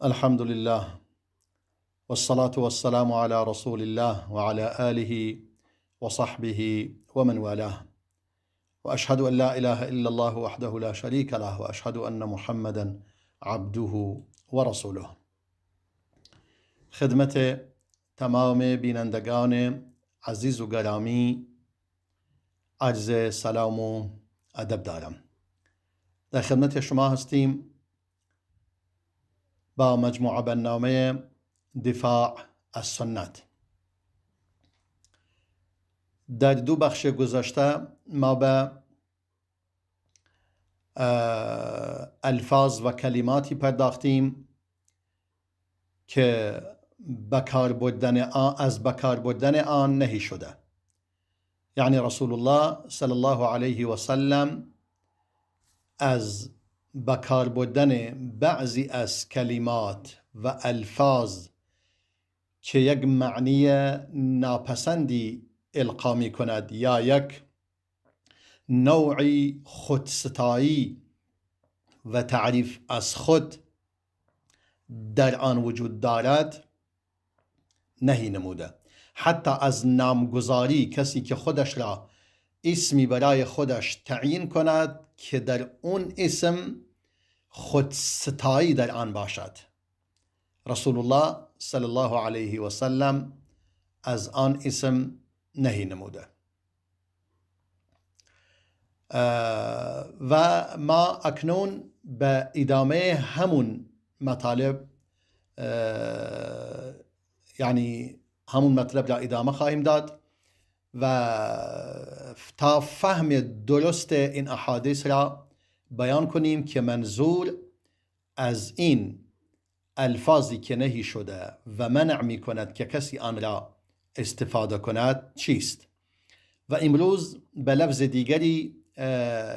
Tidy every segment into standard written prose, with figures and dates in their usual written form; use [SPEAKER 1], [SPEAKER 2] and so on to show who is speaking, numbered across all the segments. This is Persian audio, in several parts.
[SPEAKER 1] الحمد لله والصلاة والسلام على رسول الله وعلى آله وصحبه ومن والاه، وأشهد أن لا إله إلا الله وحده لا شريك له، وأشهد أن محمدا عبده ورسوله. خدمت تمام بینندگان عزیز و گرامی عرض سلام و ادب دارم. در خدمت شما هستیم با مجموعه برنامه دفاع از سنت. در دو بخش گذشته ما به الفاظ و کلماتی پرداختیم که از بکار بردن آن نهی شده. یعنی رسول الله صلی الله علیه و سلم از بکار بردن بعضی از کلمات و الفاظ که یک معنی ناپسندی القا می کند یا یک نوعی خودستایی و تعریف از خود در آن وجود دارد نهی نموده. حتی از نامگذاری کسی که خودش را اسمی برای خودش تعیین کند که در اون اسم خودستایی در آن باشد، رسول الله صلی الله علیه و سلم از آن اسم نهی نموده. و ما اکنون به ادامه همون مطالب، یعنی همون مطلب را ادامه خواهیم داد و تا فهم درست این احادیث را بیان کنیم که منظور از این الفاظی که نهی شده و منع می کند که کسی آن را استفاده کند چیست. و امروز به لفظ دیگری،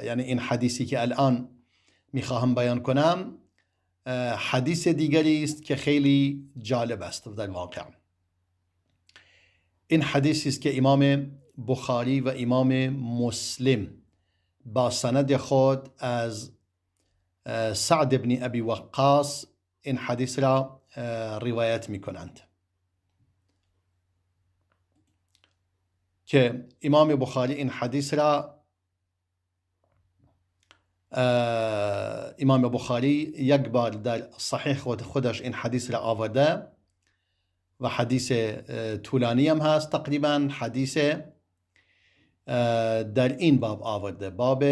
[SPEAKER 1] یعنی این حدیثی که الان میخواهم بیان کنم حدیث دیگری است که خیلی جالب است در واقع. این حدیثی است که امام بخاری و امام مسلم با سند خود از سعد بن ابی وقاص این حدیث را روایت می کنند که امام بخاری این حدیث را، امام بخاری یک بار در صحیح خودش این حدیث را آورده و حدیث طولانی هم هست، تقریبا حدیث در این باب آورده، باب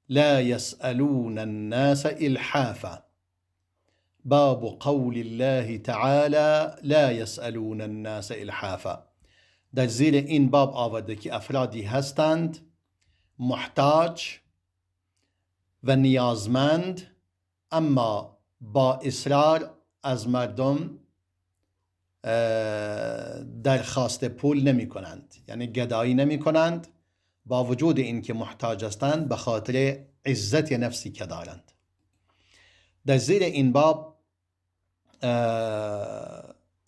[SPEAKER 1] لا يسألون الناس إلحافا، باب قول الله تعالى لا يسألون الناس إلحافا. در زیر این باب آورده که افرادی هستند محتاج و نیازمند، اما با اصرار از مردم درخواست پول نمی کنند، یعنی گدایی نمی کنند، با وجود اینکه محتاج هستند به خاطر عزت نفسی که دارند. در زیر این باب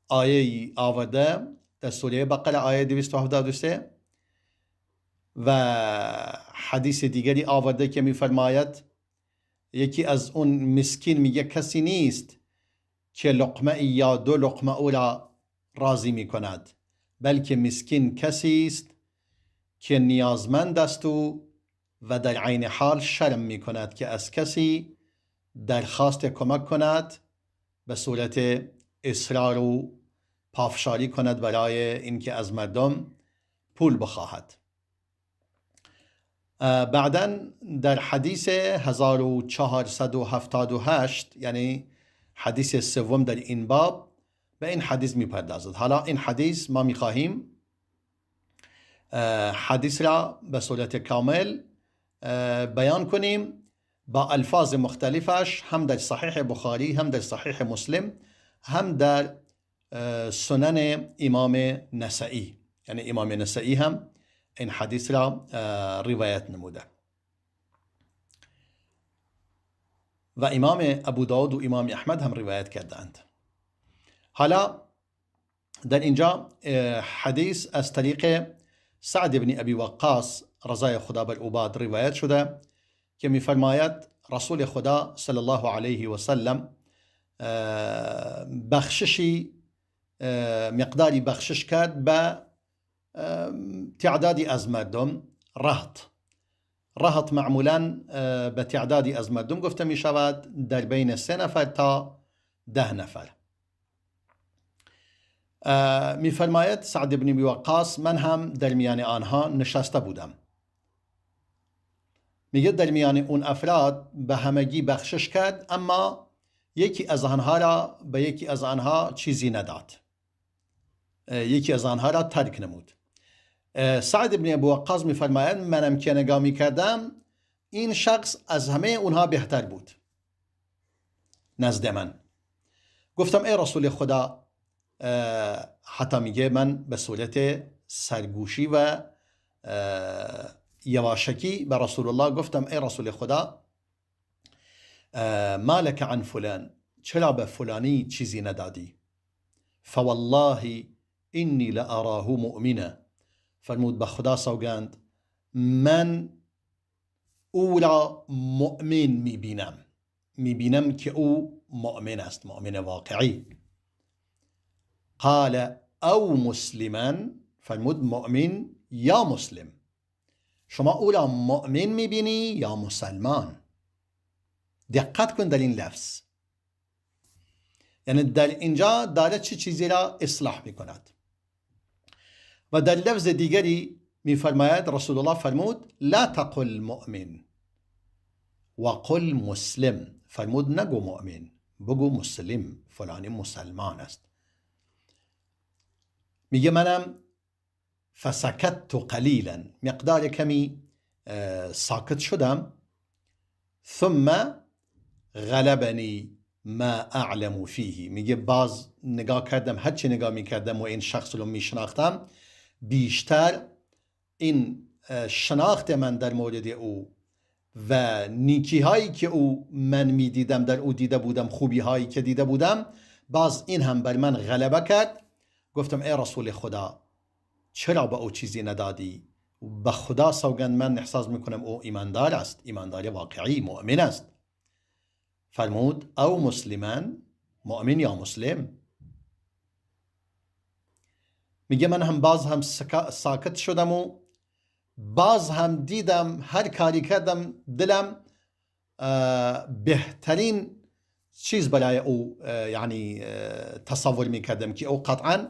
[SPEAKER 1] آیه آورده در سوره بقره آیه 273 و حدیث دیگری آورده که میفرماید یکی از اون مسکین میگه کسی نیست که لقمه یا دو لقمه او را راضی میکند، بلکه مسکین کسی است که نیازمند است و در عین حال شرم میکند که از کسی درخواست کمک کند، به صورت اصرار و پافشاری کند برای اینکه از مردم پول بخواهد. بعداً در حدیث 1478، یعنی حدیث سوم در این باب، به این حدیث میپردازد. حالا این حدیث ما میخواهیم حدیث را به صورت کامل بیان کنیم با الفاظ مختلفش، هم در صحیح بخاری، هم در صحیح مسلم، هم در سنن امام نسائی. یعنی امام نسائی هم این حدیث را روایت نموده و امام ابو داود و امام احمد هم روایت کردند. حالا در اینجا حدیث از طریق سعد بن ابی وقاص رضای خدا بر او باد روایت شده که میفرماید رسول خدا صلی الله علیه و سلم بخششی مقداری بخشش کرد به تعدادی از مردم. رهط معمولا به تعدادی از مردم گفته می شود در بین 3 نفر تا 10 نفر. می فرماید سعد بن ابی وقاص من هم در میان آنها نشسته بودم. میگه در میان اون افراد به همگی بخشش کرد، اما یکی از آنها را به یکی از آنها چیزی نداد، یکی از آنها را ترک نمود. سعد بن ابی وقاص میفرماید منم که نگاه میکردم این شخص از همه اونها بهتر بود نزد من. گفتم ای رسول خدا، حتی میگه من به صورت سرگوشی و یواشکی به رسول الله گفتم ای رسول خدا، ما لك عن فلان، چرا به فلانی چیزی ندادی؟ فوالله انی لاراه مؤمنا. فرمود به خدا سوگند من او را مؤمن میبینم، میبینم که او مؤمن است، مؤمن واقعی. قال او مسلما، فرمود مؤمن یا مسلم، شما او را مؤمن میبینی یا مسلمان؟ دقت کن در این لفظ، یعنی در اینجا داره چه چیزی را اصلاح میکند. و در لفظ دیگری میفرماید رسول الله فرمود لا تقل مؤمن وقل مسلم. فرمود نگو مؤمن، بگو مسلم، فلانی مسلمان است. میگه منم فسکت قلیلا، مقدار کمی ساکت شدم. ثم غلبنی ما اعلم فیه، میگه باز نگاه کردم، هرچی نگاه میکردم و این شخص رو میشناختم، بیشتر این شناخت من در مورد او و نیکی هایی که او من میدیدم در او دیده بودم، خوبی هایی که دیده بودم، باز این هم بر من غلبه کرد. گفتم ای رسول خدا چرا به او چیزی ندادی؟ به خدا سوگند من احساس میکنم او ایماندار است، ایماندار واقعی، مؤمن است. فرمود او مسلمان، مؤمن یا مسلم. میگه من هم باز هم ساکت شدم و باز هم دیدم هر کاری کردم دلم بهترین چیز برای او یعنی تصور میکردم که او قطعا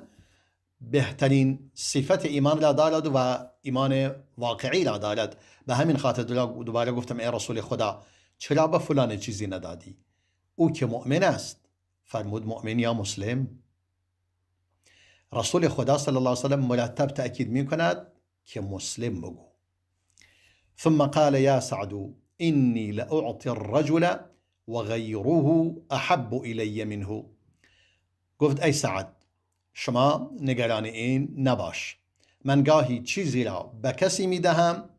[SPEAKER 1] بهترین صفت ایمان را دارد و ایمان واقعی را دارد. به همین خاطر دوباره گفتم ای رسول خدا چرا به فلان چیزی ندادی؟ او که مؤمن است. فرمود مؤمن یا مسلم؟ رسول خدا صلی الله علیه وسلم مرتب تأکید می کند که مسلم بگو. ثم قال یا سعد إني لأعطي الرجل وغيره أحب إلي منه. گفت ای سعد شما نگران این نباش، من گاهی چیزی را به کسی می دهم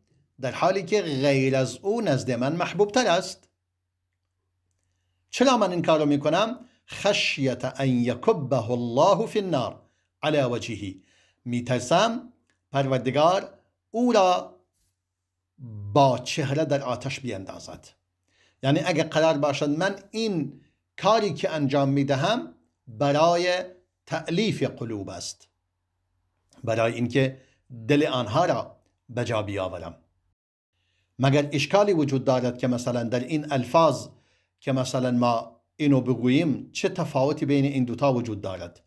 [SPEAKER 1] در حالی که غیر از او نزد من محبوب تر است. چرا من این کارو می کنم؟ خشیت ان یکبه الله فی النار علی وجهه، می ترسم پروردگار او را با چهره در آتش بیندازد. یعنی اگر قرار باشد من این کاری که انجام می دهم برای تألیف قلوب است، برای اینکه دل آنها را به جا بیاورم. مگر اشکالی وجود دارد که مثلا در این الفاظ که مثلا ما اینو بگوییم چه تفاوتی بین این دوتا وجود دارد؟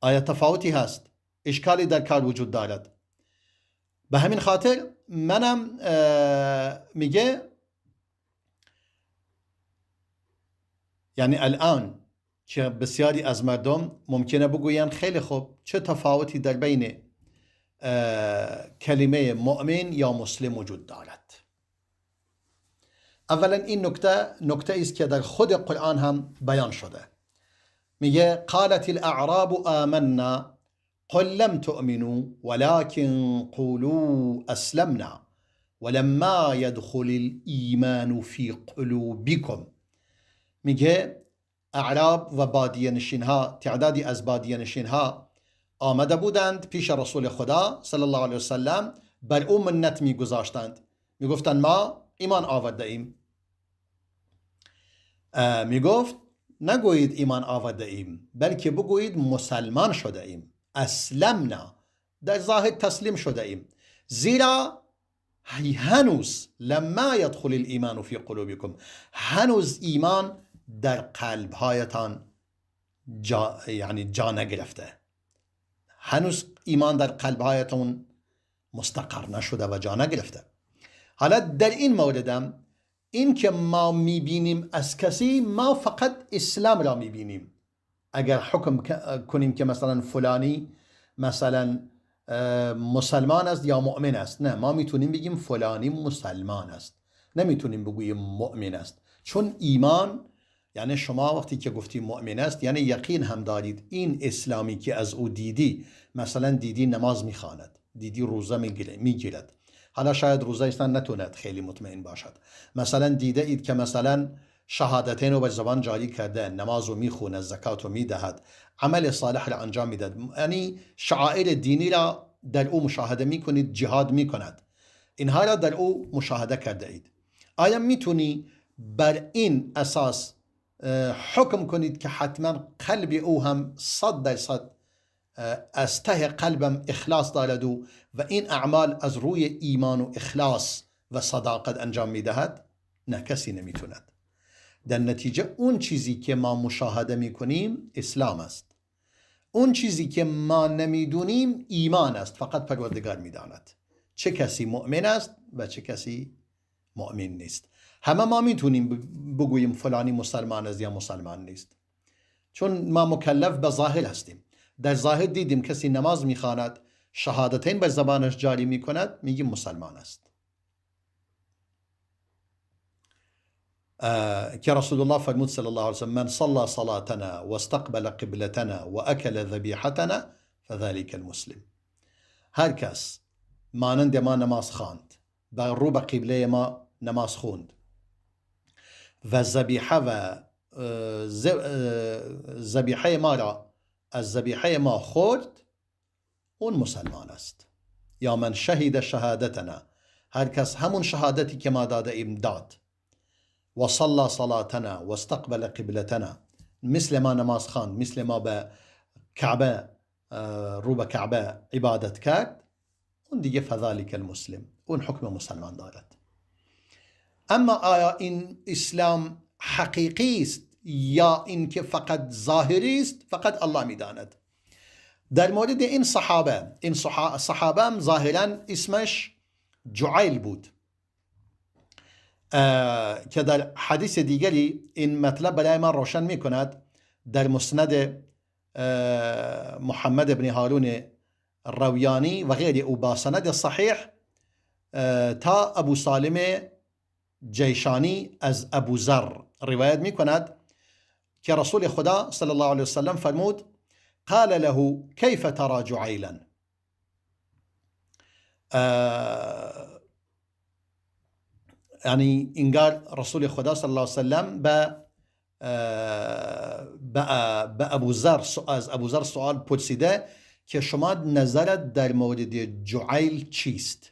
[SPEAKER 1] آیا تفاوتی هست؟ اشکالی در کار وجود دارد؟ به همین خاطر منم میگه یعنی الان که بسیاری از مردم ممکنه بگوین خیلی خوب چه تفاوتی در بین کلمه مؤمن یا مسلم وجود دارد. اولا این نکته است که در خود قرآن هم بیان شده. میگه قالت الاعراب آمنا قل لم تؤمنوا ولكن قولوا اسلمنا ولما يدخل الايمان في قلوبكم. میگه اعراب و بادیه نشین ها، تعدادی از بادیه نشین ها آمده بودند پیش رسول خدا صلی الله علیه وسلم، بر او منت میگذاشتند، میگفتند ما ایمان آورده ایم. میگفت نگویید ایمان آورده ایم، بلکه بگویید مسلمان شده ایم. اسلمنا، در ظاهر تسلیم شده ایم، زیرا هنوز لما یدخل الایمان فی قلوبکم، هنوز ایمان در قلبهایتان جا نگرفته، هنوز ایمان در قلبهایتون مستقر نشده و جا نگرفته. حالا در این موردم این که ما میبینیم از کسی، ما فقط اسلام را میبینیم. اگر حکم کنیم که مثلا فلانی مثلا مسلمان است یا مؤمن است، نه، ما میتونیم بگیم فلانی مسلمان است، نمیتونیم بگوییم مؤمن است. چون ایمان، یعنی شما وقتی که گفتی مؤمن است، یعنی یقین هم دارید این اسلامی که از او دیدی، مثلا دیدی نماز میخواند، دیدی روزه میگیرد، حالا شاید روزه ایستان نتوند خیلی مطمئن باشد، مثلا دیده اید که مثلا شهادتین رو به زبان جاری کرده، نماز رو میخونه، زکات رو میدهد، عمل صالح را انجام میدهد، یعنی شعائر دینی را در او مشاهده میکنید، جهاد میکند، اینها را در او مشاهده کرده اید. آیا میتونی بر این اساس حکم کنید که حتما قلب او هم 100% از ته قلبم اخلاص دارد و این اعمال از روی ایمان و اخلاص و صداقت انجام میدهد؟ نه، کسی نمیتوند. در نتیجه اون چیزی که ما مشاهده میکنیم اسلام است، اون چیزی که ما نمیدونیم ایمان است. فقط پروردگار میداند چه کسی مؤمن است و چه کسی مؤمن نیست. همه ما میتونیم بگوییم فلانی مسلمان است یا مسلمان نیست، چون ما مکلف به ظاهر هستیم. در ظاهر دیدیم کسی نماز میخواند، شهادتین بر زبانش جاری میکند، میگیم مسلمان است. که رسول الله فرمود صلی الله علیه وسلم: من صلى صلاتنا واستقبل قبلتنا واکل ذبیحتنا فذلك المسلم. هر کس مانند ما نماز خواند، بر رو به قبله ما نماز خوند و ذبیحه و ذبیحه ما را از ذبیحه ما خورد، اون مسلمان است. یا من شهید شهادتنا، هر کس همون شهادتی که ما داده ایم داد، و صلى صلاتنا و استقبل قبلتنا، مثل ما نماز خواند، مثل ما به کعبه رو به کعبه عبادت کرد، اون دیگه فذلك المسلم، اون حکم مسلمان دارد. اما آیا این اسلام حقیقی است یا اینکه فقط ظاهری است؟ فقط الله میداند. در مورد این صحابه، این صحابه هم ظاهرا اسمش جعیل بود، که در حدیث دیگری این مطلب برای ما روشن میکند. در مسند محمد بن هارون رویانی و غیر او با سند صحیح تا ابو سالم جیشانی از ابو ذر روایت میکند که رسول خدا صلی الله علیه وسلم فرمود: قال له كيف ترى جعيلا. یعنی انگار رسول خدا صلی الله علیه وسلم به ابو ذر، از ابو ذر سوال پرسیده که شما نظرت در مورد جعیل چیست؟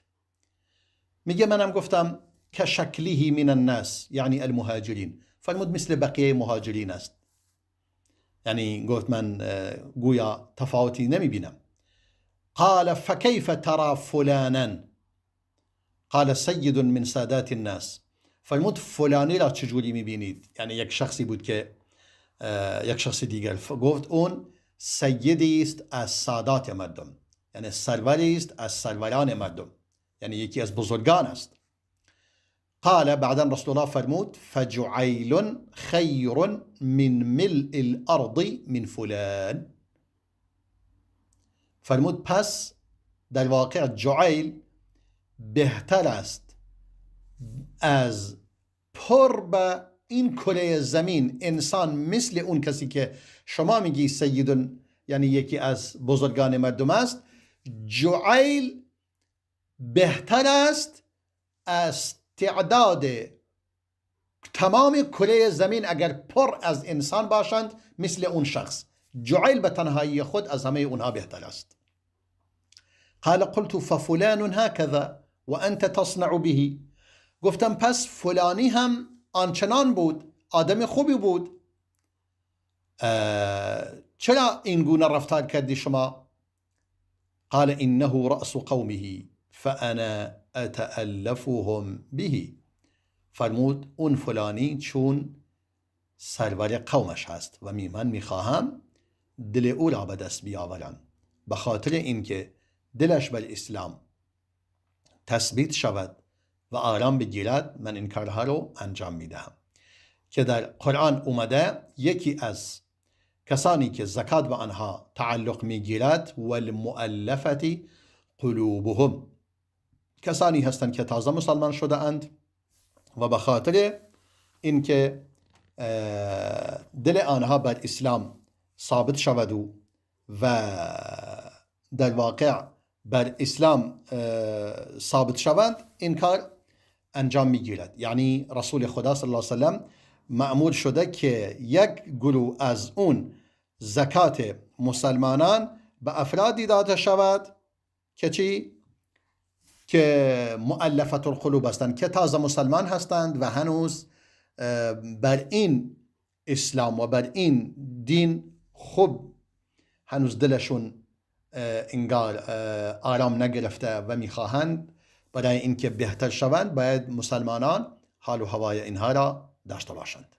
[SPEAKER 1] میگه منم گفتم كشكله من الناس، یعنی المهاجرین. فرمود مثل بقیه مهاجرین است، یعنی گفت من گویا تفاوتی نمیبینم. قال فكيف ترى فلانا؟ قال سید من سادات الناس. فرمود فلانی را چجوری میبینید؟ یعنی یک شخصی بود که یک شخص دیگر گفت اون سیدی است از سادات مردم، یعنی سروری است از سروران مردم، یعنی یکی از بزرگان است. قال بعدا رسول الله فرمود فجعيل خير من ملء الأرض من فلان. فرمود پس در واقع جعیل بهتر است از پر به این کره زمین انسان مثل اون کسی که شما میگی سیدون، یعنی یکی از بزرگان مردم است. جعیل بهتر است از تعداد تمام کره زمین اگر پر از انسان باشند مثل اون شخص. جعیل به تنهایی خود از همه اونها بهتر است. قال قلت ففلان هكذا وانت تصنع به. گفتم پس فلانی هم آنچنان بود، آدم خوبی بود، چرا این گونه رفتار کردی شما؟ قال انه رأس قومه فانا اتألفهم به. فرمود اون فلانی چون سرور قومش هست و من میخواهم دل او را به دست بیاورم، به خاطر اینکه دلش بر اسلام تثبیت شود و آرام بگیرد من این کارها رو انجام میدهم. که در قرآن اومده یکی از کسانی که زکات به آنها تعلق میگیرد والمؤلفة قلوبهم، کسانی هستند که تازه مسلمان شده اند و به خاطر اینکه دل آنها بر اسلام ثابت شود و در واقع بر اسلام ثابت شوند این کار انجام میگیرد. یعنی رسول خدا صلی الله علیه و سلم مأمور شده که یک گروه از اون زکات مسلمانان به افرادی داده شود که چی؟ که مؤلفة القلوب هستند، که تازه مسلمان هستند و هنوز بر این اسلام و بر این دین خوب هنوز دلشون انگار آرام نگرفته و میخواهند برای اینکه بهتر شوند باید مسلمانان حال و هوای اینها را داشته باشند.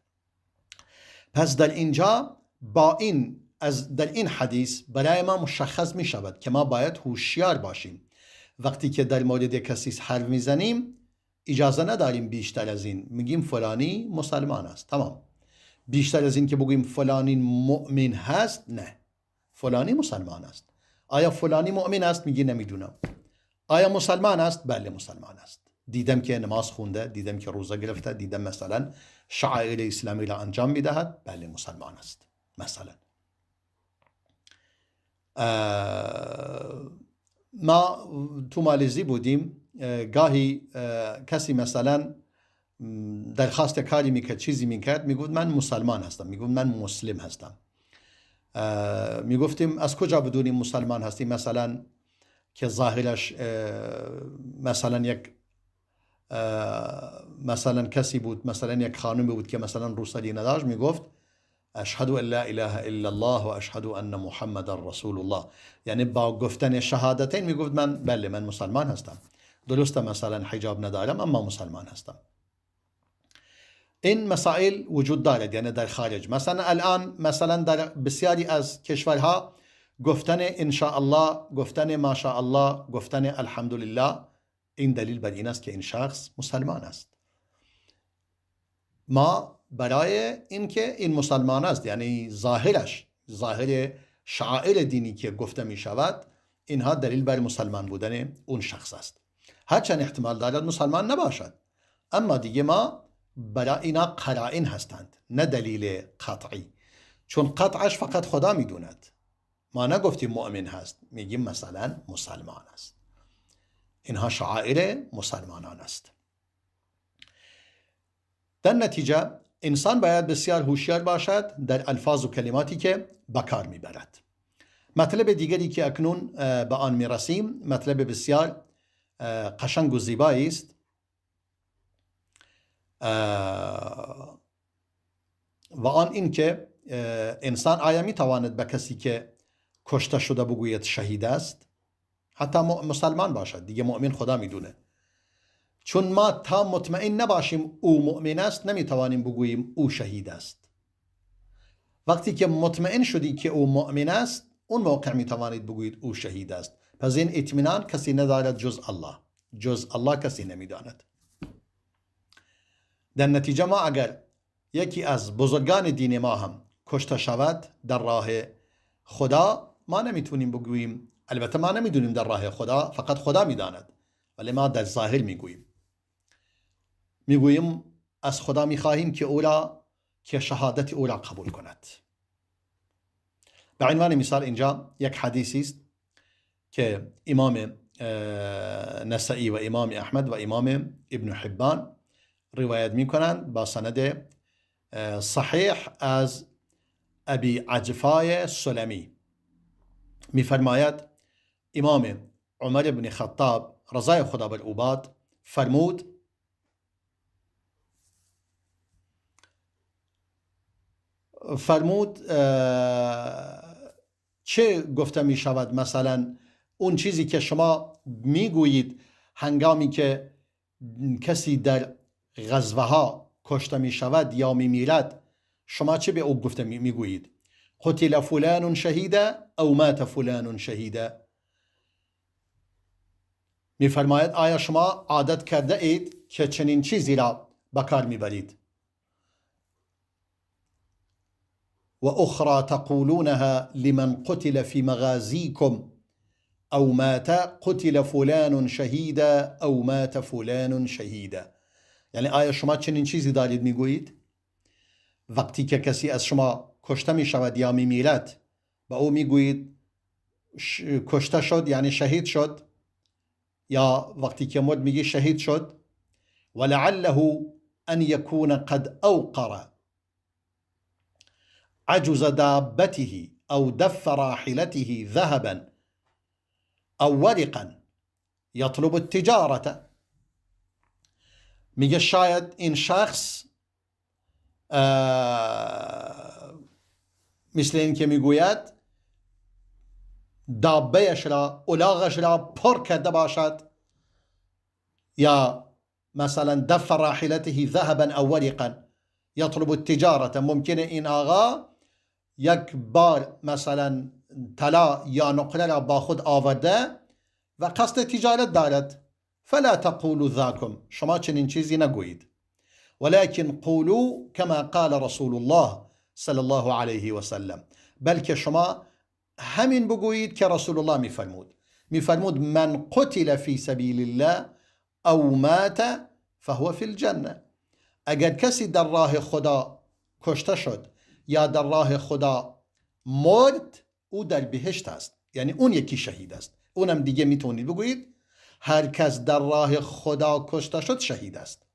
[SPEAKER 1] پس در اینجا با این از در این حدیث برای ما مشخص می شود که ما باید هوشیار باشیم. وقتی که در مورد کسی حرف میزنیم اجازه نداریم بیشتر از این میگیم فلانی مسلمان است، تمام. بیشتر از این که بگوییم فلانی مؤمن هست، نه، فلانی مسلمان است. آیا فلانی مؤمن است؟ میگی نمیدونم. آیا مسلمان است؟ بله مسلمان است. دیدم که نماز خونده، دیدم که روزه گرفته، دیدم مثلا شعائر اسلامی را انجام میدهد، بله مسلمان است. مثلا ما تو مالزی بودیم، گاهی کسی مثلا درخواست کاری میکرد، چیزی میکرد، میگفت من مسلمان هستم، میگفت من مسلم هستم. میگفتیم از کجا بدونیم مسلمان هستی؟ مثلا که ظاهرش مثلا یک مثلا کسی بود، مثلا یک خانمی بود که مثلا روسری نداشت، میگفت اشهد ان لا اله الا الله و اشهد ان محمد رسول الله. یعنی با گفتن شهادتین میگفت من بله من مسلمان هستم، درسته مثلا حجاب ندارم اما مسلمان هستم. این مسائل وجود دارد، یعنی در خارج مثلا الان مثلا در بسیاری از کشورها گفتن ان شاء الله، گفتن ما شاء الله، گفتن الحمدلله، این دلیل بر این است که این شخص مسلمان است. ما برای اینکه این مسلمان است، یعنی ظاهرش، ظاهر شعائر دینی که گفته می شود، اینها دلیل بر مسلمان بودن اون شخص است. هرچند احتمال دارد مسلمان نباشد، اما دیگه ما برای اینا قرائن هستند، نه دلیل قطعی، چون قطعش فقط خدا میدوند. ما نگفتیم مؤمن هست، میگیم مثلا مسلمان است. اینها شعائر مسلمانان است. در نتیجه انسان باید بسیار هوشیار باشد در الفاظ و کلماتی که به کار میبرد. مطلب دیگری که اکنون به آن میرسیم مطلب بسیار قشنگ و زیبایی است و آن این که انسان آیا میتواند به کسی که کشته شده بگوید شهید است؟ حتی مسلمان باشد دیگه، مؤمن خدا میدونه. چون ما تا مطمئن نباشیم او مؤمن است نمیتوانیم بگوییم او شهید است. وقتی که مطمئن شدی که او مؤمن است، اون موقع میتوانید بگویید او شهید است. پس این اطمینان کسی ندارد جز الله، جز الله کسی نمیداند. در نتیجه ما اگر یکی از بزرگان دین ما هم کشته شود در راه خدا، ما نمیتونیم بگوییم، البته ما نمیدونیم در راه خدا، فقط خدا میداند، ولی ما در ظاهر میگوییم، میگوییم از خدا میخواهیم که او را، که شهادت او را قبول کند. به عنوان مثال اینجا یک حدیثی است که امام نسائی و امام احمد و امام ابن حبان روایت میکنند با سند صحیح از ابی عجفای سلمی. میفرماید امام عمر بن خطاب رضای خدا بر او باد فرمود: فرمود چه گفته می شود؟ مثلا اون چیزی که شما میگویید هنگامی که کسی در غزوه ها کشته می شود یا می میرد، شما چه به او گفته میگویید؟ قتل فلان شهیدا او مات فلان شهیدا. میفرماید آیا شما عادت کرده اید که چنین چیزی را به کار میبرید؟ و اخرى تقولونها لمن قتل في مغازيكم او مات قتل فلان شهیدا او مات فلان شهیدا. یعنی آیا شما چنین چیزی دارید میگویید؟ وقتی که کسی از شما کشته می شود یا می میرد، به او میگویید کشته شد یعنی شهید شد، یا وقتی که مرد میگی شهید شد. ولعله ان يكون قد اوقر عجز دابته او دف راحلته ذهبا او ورقا يطلب التجارة. میگه شاید این شخص مثل این که میگوید دابهش را، الاغش را پر کرده باشد، یا مثلا دف راحلته ذهبا او ورقا یطلب التجارة. ممکنه این آقا یک بار مثلا طلا یا نقره را با خود آورده و قصد تجارت دارد. فلا تقولوا ذاکم، شما چنین چیزی نگویید. ولكن قولوا كما قال رسول الله صلی الله علیه و سلم، بلکه شما همین بگویید که رسول الله میفرمود. میفرمود من قتل فی سبیل الله او مات فهو فی الجنه. اگر کسی در راه خدا کشته شد یا در راه خدا مرد، او در بهشت است، یعنی اون یکی شهید است. اونم دیگه میتونید بگویید هر کس در راه خدا کشته شد شهید است.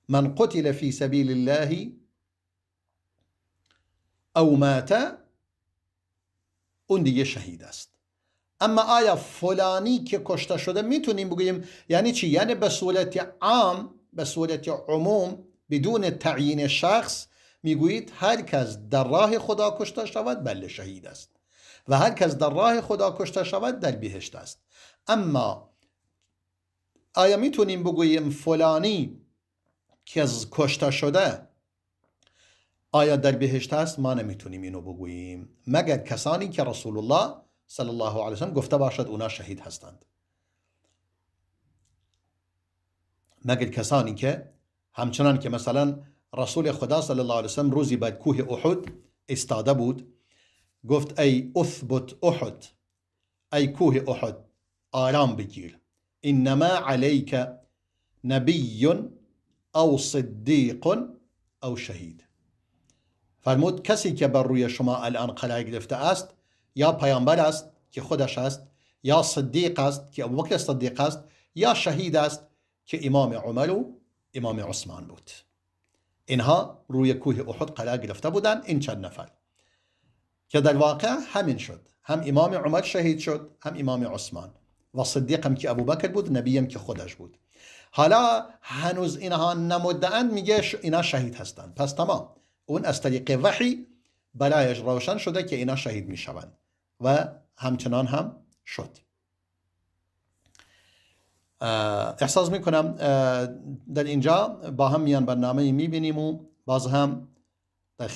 [SPEAKER 1] من قتل فی سبیل الله او مات، اون دیگه شهید است. اما آیا فلانی که کشته شده میتونیم بگوییم یعنی چی؟ یعنی به صورت عام، به صورت عموم، بدون تعیین شخص میگویید هر کس در راه خدا کشته شود بله شهید است، و هر کس در راه خدا کشته شود در بهشت است. اما آیا میتونیم بگوییم فلانی که کشته شده آیا در بهشت است؟ ما نمیتونیم اینو بگوییم، مگر کسانی که رسول الله صلی الله علیه وسلم گفته باشد اونا شهید هستند. مگر کسانی که همچنان که مثلا رسول خدا صلی الله علیه وسلم روزی بر کوه احد ایستاده بود، گفت ای اثبت احد، ای کوه احد آرام بگیر، انما علیک نبی او صدیق او شهید. فرمود کسی که بر روی شما الان قرار گرفته است یا پیامبر است که خودش است، یا صدیق است که ابوبکر صدیق است، یا شهید است که امام عمر و امام عثمان بود. اینها روی کوه احد قرار گرفته بودند، این چند نفر که در واقع همین شد، هم امام عمر شهید شد، هم امام عثمان، و صدیق هم که ابوبکر بود، نبی هم که خودش بود. حالا هنوز اینها نمرده‌اند، میگه اینا شهید هستند. پس تمام، اون از طریق وحی برایش روشن شده که اینا شهید میشوند و همچنان هم شد. احساس میکنم در اینجا با هم میان برنامه میبینیم و باز هم در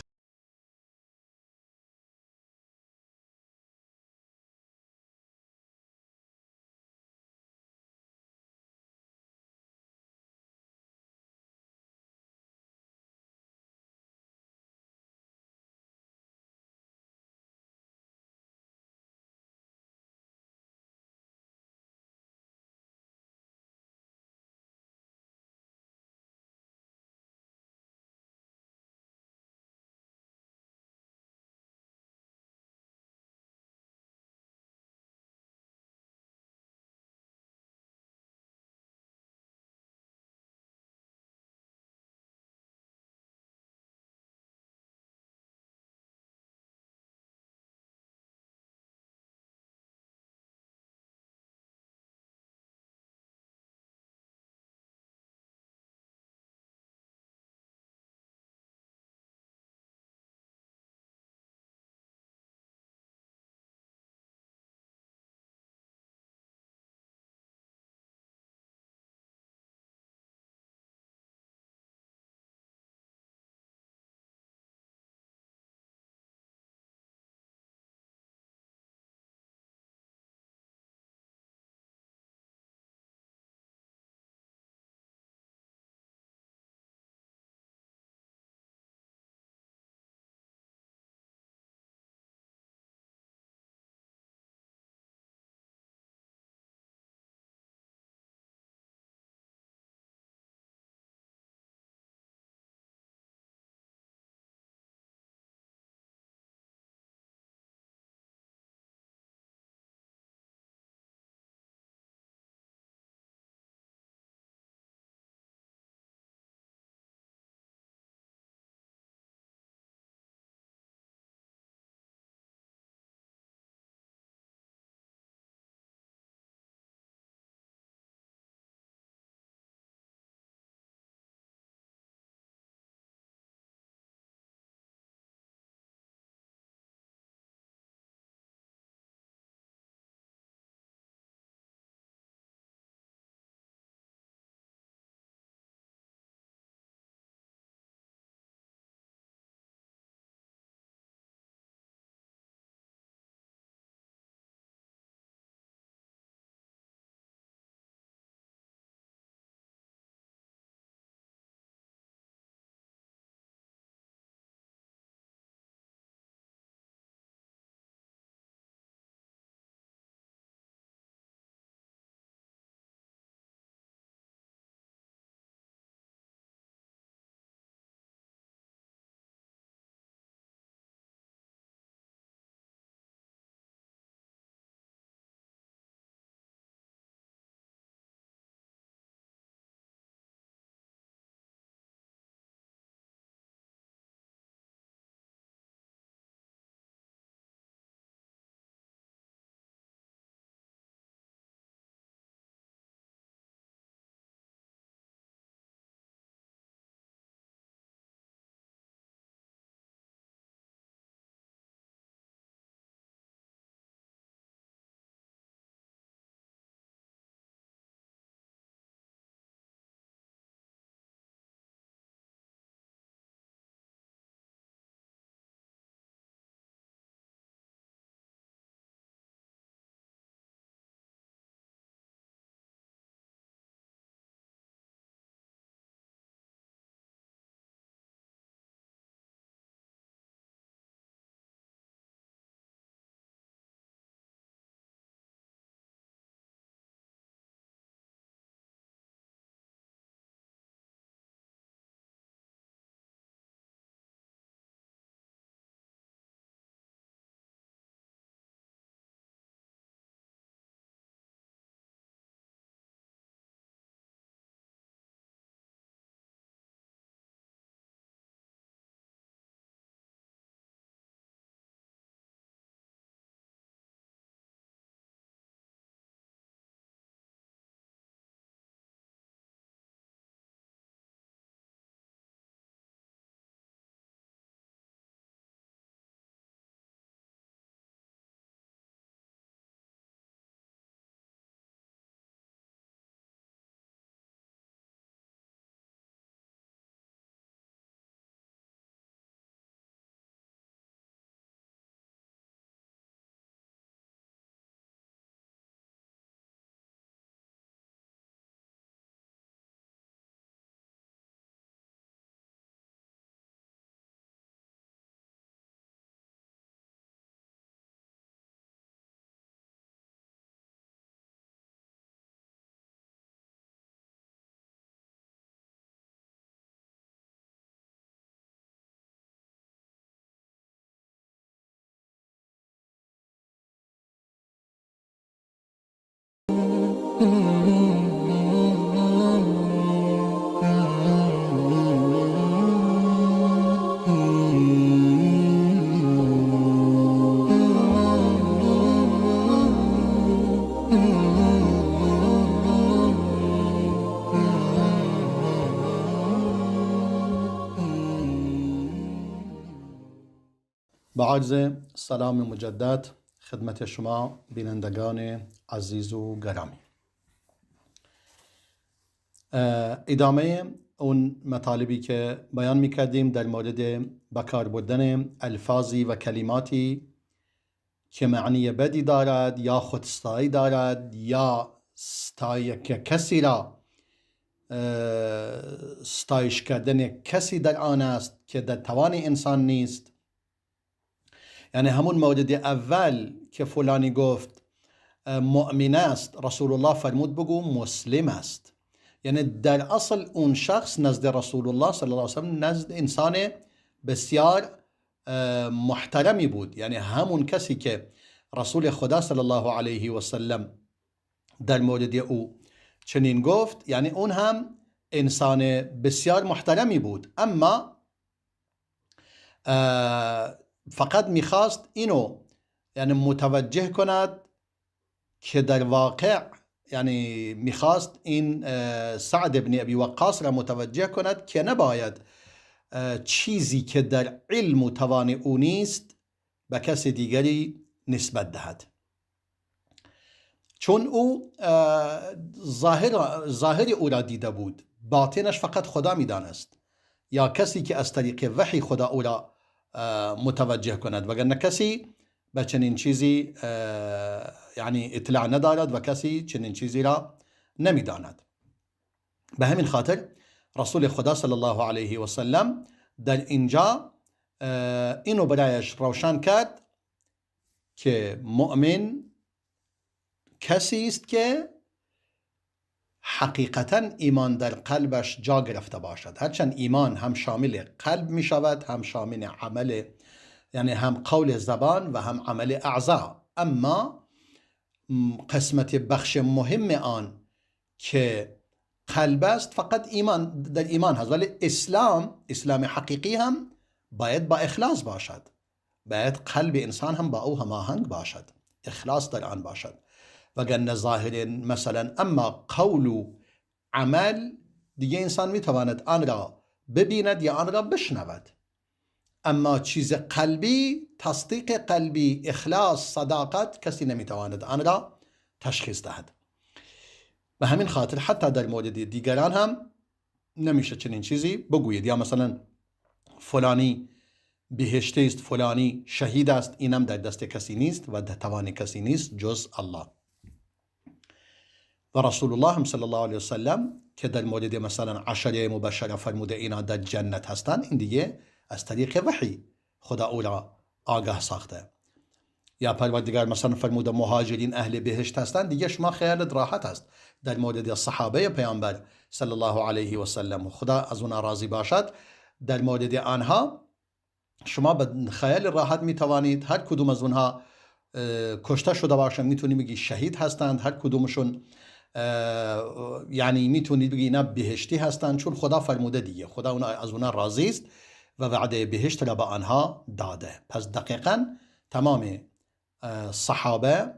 [SPEAKER 1] با عرض سلام مجدد خدمت شما بینندگان عزیز و گرامی، ادامه اون مطالبی که بیان میکردیم در مورد بکار بردن الفاظی و کلماتی که معنی بدی دارد یا خودستایی دارد یا ستایی که کسی را ستایش کردن کسی در آن است که در توان انسان نیست. یعنی همون مورد اول که فلانی گفت مؤمن است، رسول الله فرمود بگو مسلم است. یعنی در اصل اون شخص نزد رسول الله صلی الله علیه وسلم نزد انسان بسیار محترمی بود. یعنی همون کسی که رسول خدا صلی الله علیه و سلم در مورد او چنین گفت، یعنی اون هم انسان بسیار محترمی بود، اما فقط میخواست اینو یعنی متوجه کند که در واقع، یعنی میخواست این سعد بن ابی وقاص را متوجه کند که نباید چیزی که در علم و توان او نیست به کس دیگری نسبت دهد، چون او ظاهر او را دیده بود، باطنش فقط خدا میدانست یا کسی که از طریق وحی خدا او را متوجه کند، وگرنه کسی به چنین چیزی یعنی اطلاع ندارد و کسی چنین چیزی را نمیداند. به همین خاطر رسول خدا صلی الله علیه و سلم در اینجا اینو برایش روشن کرد که مؤمن کسی است که حقیقتا ایمان در قلبش جا گرفته باشد. هرچند ایمان هم شامل قلب می شود، هم شامل عمل، یعنی هم قول زبان و هم عمل اعضا، اما قسمت بخش مهم آن که قلب است فقط ایمان در ایمان هست، ولی اسلام حقیقی هم باید با اخلاص باشد، باید قلب انسان هم با او هماهنگ باشد، اخلاص در آن باشد، وگرنه ظاهر مثلا اما قول و عمل دیگه انسان میتواند آن را ببیند یا آن را بشنود، اما چیز قلبی، تصدیق قلبی، اخلاص، صداقت، کسی نمیتواند آن را تشخیص دهد. به همین خاطر حتی در مورد دیگران هم نمیشه چنین چیزی بگویید، یا مثلا فلانی بهشتی است، فلانی شهید است، اینم در دست کسی نیست و در توان کسی نیست جز الله. و رسول الله هم صلی الله علیه وسلم که در مورد مثلا عشره مبشره فرموده اینا در جنت هستند، این دیگه از طریق وحی خدا او را آگاه ساخته. یا پروردگار مثلا فرموده مهاجرین اهل بهشت هستند، دیگه شما خیالت راحت است. در مورد صحابه پیامبر صلی الله علیه و سلم خدا از اونا راضی باشد، در مورد آنها شما به خیال راحت میتوانید هر کدوم از اونها کشته شده باشند میتونی بگی شهید هستند، هر کدومشون یعنی میتونید بگی اینا بهشتی هستند، چون خدا فرموده دیگه، خدا اونا از اونا راضی است و وعده بهشت را به آنها داده. پس دقیقا تمام صحابه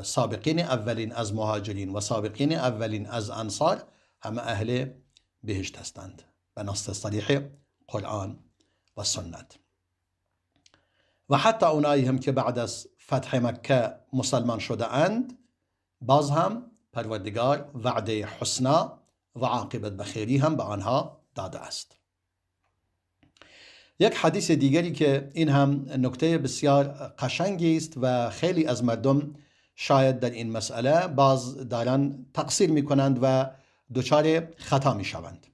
[SPEAKER 1] سابقین اولین از مهاجرین و سابقین اولین از انصار همه اهل بهشت هستند به نص صریح قرآن و سنت. و حتی اونایی هم که بعد از فتح مکه مسلمان شده اند، باز هم پروردگار وعده حسنا و عاقبت بخیری هم به آنها داده است. یک حدیث دیگری که این هم نکته بسیار قشنگی است و خیلی از مردم شاید در این مسئله باز دارن تقصیر میکنند و دچار خطا میشوند.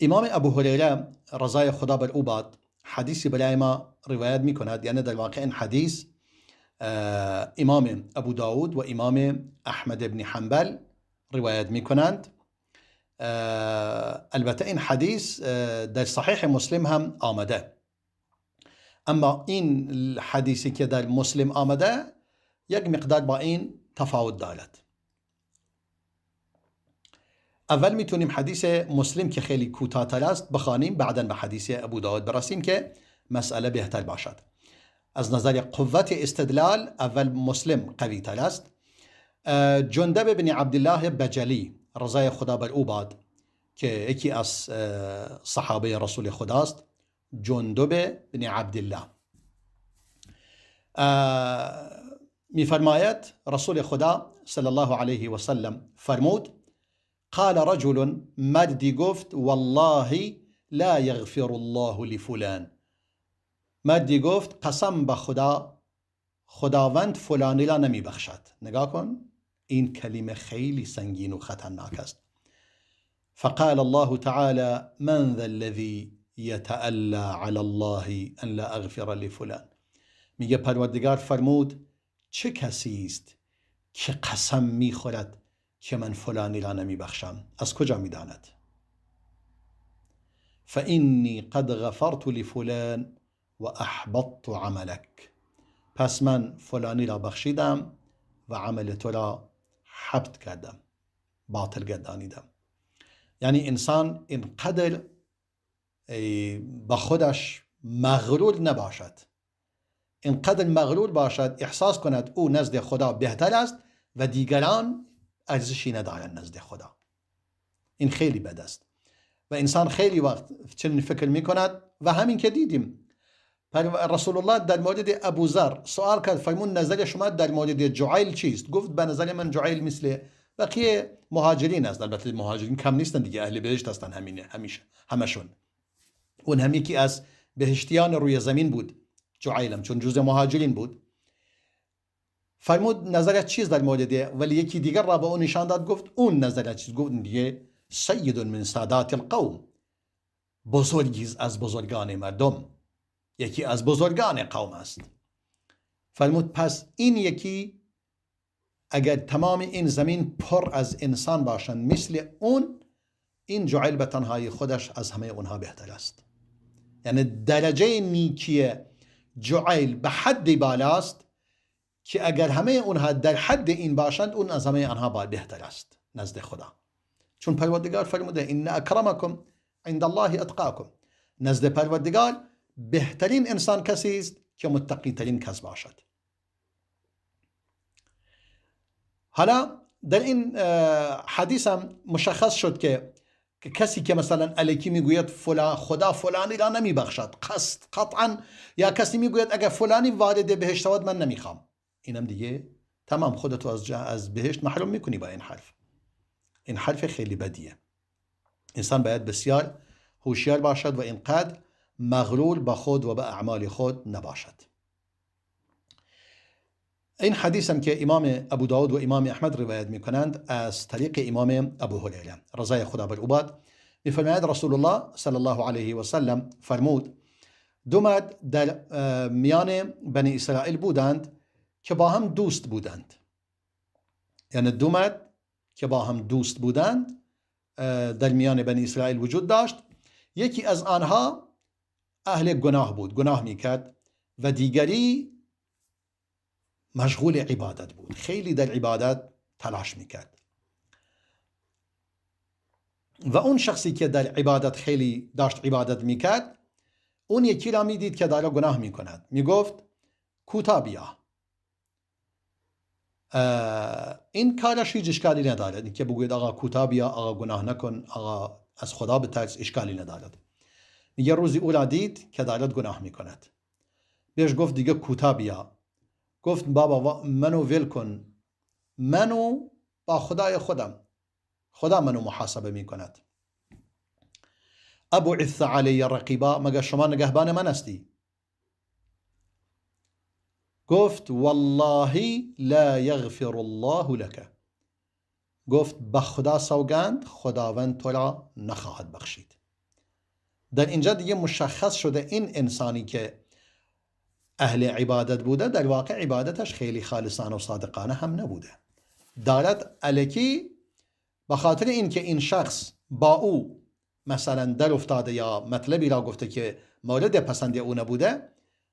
[SPEAKER 1] امام ابو هریره رضای خدا بر او باد حدیثی برای ما روایت میکند، یعنی در واقع این حدیث امام ابو داود و امام احمد بن حنبل روایت میکنند. البته این حدیث در صحیح مسلم هم آمده، اما این حدیثی که در مسلم آمده یک مقدار با این تفاوت دارد. اول میتونیم حدیث مسلم که خیلی کوتاه‌تر است بخوانیم، بعدا به حدیث ابو داود برسیم که مسئله بهتر باشد. از نظر قوت استدلال اول مسلم قوی تر است. جندب بن عبدالله بجلی رضای خدا بر او باد که یکی از صحابه رسول خداست، جندب بن عبدالله. میفرماید رسول خدا صلی الله علیه و سلم فرمود: قال رجل، مردی گفت والله لا یغفر الله لفلان. مردی گفت قسم به خدا خداوند فلانی را نمی بخشد. نگاه کن، این کلمه خیلی سنگین و خطرناک است. فقال الله تعالى من ذا الذي يتألى على الله ان لا اغفر لفلان. میگه پروردگار فرمود چه کسی است که قسم میخورد که من فلانی را نمی بخشم؟ از کجا میداند؟ فإني قد غفرت لفلان و احبطت عملك. پس من فلانی را بخشیدم و عمل تو را حبط کردم، باطل گردانیدم. یعنی انسان اینقدر با خودش مغرور نباشد، اینقدر مغرور باشد احساس کند او نزد خدا بهتر است و دیگران ارزشی ندارند نزد خدا. این خیلی بد است و انسان خیلی وقت چنین فکر میکند. و همین که دیدیم رسول الله در مورد ابوذر سوال کرد، فرمود نظر شما در مورد جعیل چیست؟ گفت به نظر من جعیل مثل بقیه مهاجرین است. البته مهاجرین کم نیستن دیگه، اهل بهشت هستن همینه، همیشه همشون. اون هم یکی از بهشتیان روی زمین بود جعیلم، چون جزء مهاجرین بود. فرمود نظرت چیز در مورد، ولی یکی دیگر را به اون نشان داد، گفت اون نظرت چیز؟ گفت دیگه سید من سادات القوم، بزرگی از بزرگان مردم، یکی از بزرگان قوم است. فرمود پس این یکی اگر تمام این زمین پر از انسان باشند مثل اون، این جعل به تنهایی خودش از همه اونها بهتر است. یعنی درجه نیکی جعل به حدی بالاست که اگر همه اونها در حد این باشند، اون از همه آنها بهتر است نزد خدا. چون پروردگار فرموده ان اکرمکم عند الله اتقاکم. نزد پروردگار بهترین انسان کسی است که متقی ترین کس باشد. حالا در این حدیث هم مشخص شد که کسی که مثلا الکی میگوید فلان خدا فلانی را نمیبخشد قصد قطعا، یا کسی میگوید اگر فلانی وارد بهشت شود من نمیخوام، اینم دیگه تمام خودتو از بهشت محروم میکنی با این حرف. این حرف خیلی بدیه. انسان باید بسیار هوشیار باشد و اینقدر مغرور به خود و به اعمال خود نباشد. این حدیث هم که امام ابو داود و امام احمد روایت میکنند از طریق امام ابو هریره رضای خدا بر او باد، میفرماید رسول الله صلی الله علیه و سلم فرمود دو مرد در میان بنی اسرائیل بودند که با هم دوست بودند. یعنی دو مرد که با هم دوست بودند در میان بنی اسرائیل وجود داشت. یکی از آنها اهل گناه بود، گناه میکرد، و دیگری مشغول عبادت بود، خیلی در عبادت تلاش میکرد. و اون شخصی که در عبادت خیلی داشت عبادت میکرد، اون یکی را میدید که داره گناه میکند، میگفت کوتا بیا. این کارش هیچ اشکالی ندارد، که بگوید آقا کوتا بیا، آقا گناه نکن، آقا از خدا بترس، اشکالی ندارد. میگه روزی او را دید که دارد گناه میکند، بهش گفت دیگه کوتا بیا. گفت بابا منو ول کن، منو با خدای خودم، خدا منو محاسبه میکند. ابعث علی رقیبا، مگر شما نگهبان من هستی؟ گفت والله لا یغفر الله لك. گفت به خدا سوگند خداوند تو را نخواهد بخشید. در اینجا دیگه مشخص شده این انسانی که اهل عبادت بوده در واقع عبادتش خیلی خالصانه و صادقانه هم نبوده، دارد الکی به خاطر اینکه این شخص با او مثلا در افتاده یا مطلبی را گفته که مورد پسند او نبوده،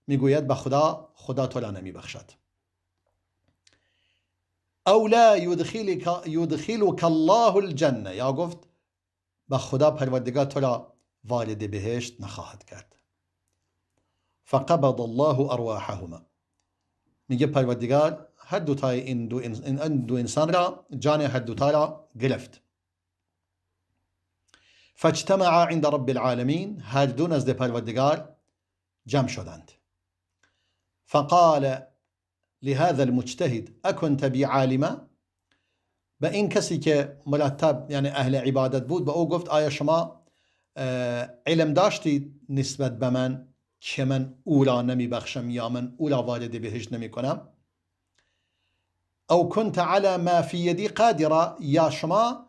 [SPEAKER 1] میگوید به خدا خدا تو را نمیبخشد. او لا یدخلک الله الجنه، یا گفت به خدا پروردگار تو را وارد بهشت نخواهد کرد. فقبض الله ارواحهما، میگه پروردگار هر دو تای این دو انسان را، جان هر دو تا را گرفت. فاجتمع عند رب العالمین، هر دو نزد پروردگار جمع شدند. فقال لهذا المجتهد اکنت بی عالما، به این کسی که مرتب یعنی اهل عبادت بود به او گفت آیا شما علم داشتید نسبت به من که من او را نمی بخشم یا من او را وارد بهشت نمی کنم؟ او کنت علی ما فی یدی قادرا، یا شما